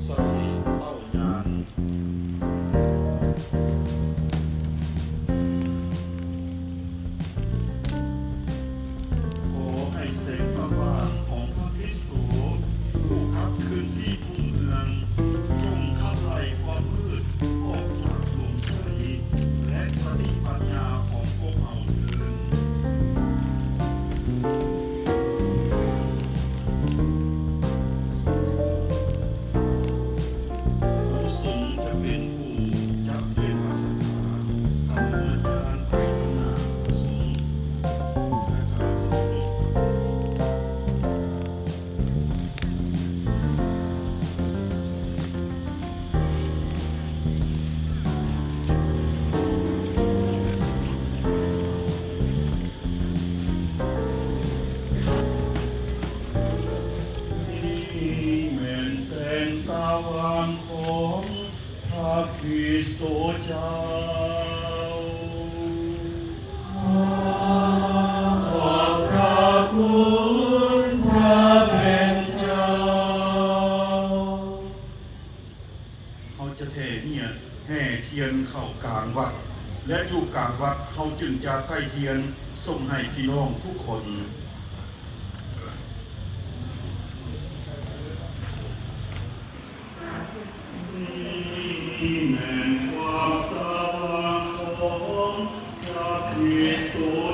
ສະຕິເຕົ້າຍານ. ຂໍໃຫ້ແສງສະຫວ່າງຂອງພະຄຣິສໂຕ ຜູ້ຂັບຄືນຊີບຮຸ່ງເຮືອງ ຈົ່ງຂັບໄລ່ຄວາມມືດອອກຈາກດວງໃຈ ແລະ ສະຕິປັນຍາຂອງພວກເຮົາເທີ້ນ. ອານຸສົງຈະເປັນຜູ້ຈັບປ່ຽນພາສາ ຕາມອາຈານໄປຂ້າງໜ້າ ອານຸສົງ ອາຈານສົງ. ນີ້ແມ່ນແສງສະຫວ່າງຂອງພະຄຣິສໂຕເຈົ້າ. ຂອບພະຄຸນພະເປັນເຈົ້າ. ເຮົາຈະແຫ່ເຮຍ ແຫ່ທຽນເຂົ້າກາງວັດ ແລະ ຢູ່ກາງວັດເຮົາຈຶ່ງຈະໄຕ້ທຽນສົ່ງໃຫ້ພີ່ນ້ອງທຸກຄົນ. ນີ້ແມ່ນຄວາມສະຫວ່າງຂອງພະຄຣິສໂຕ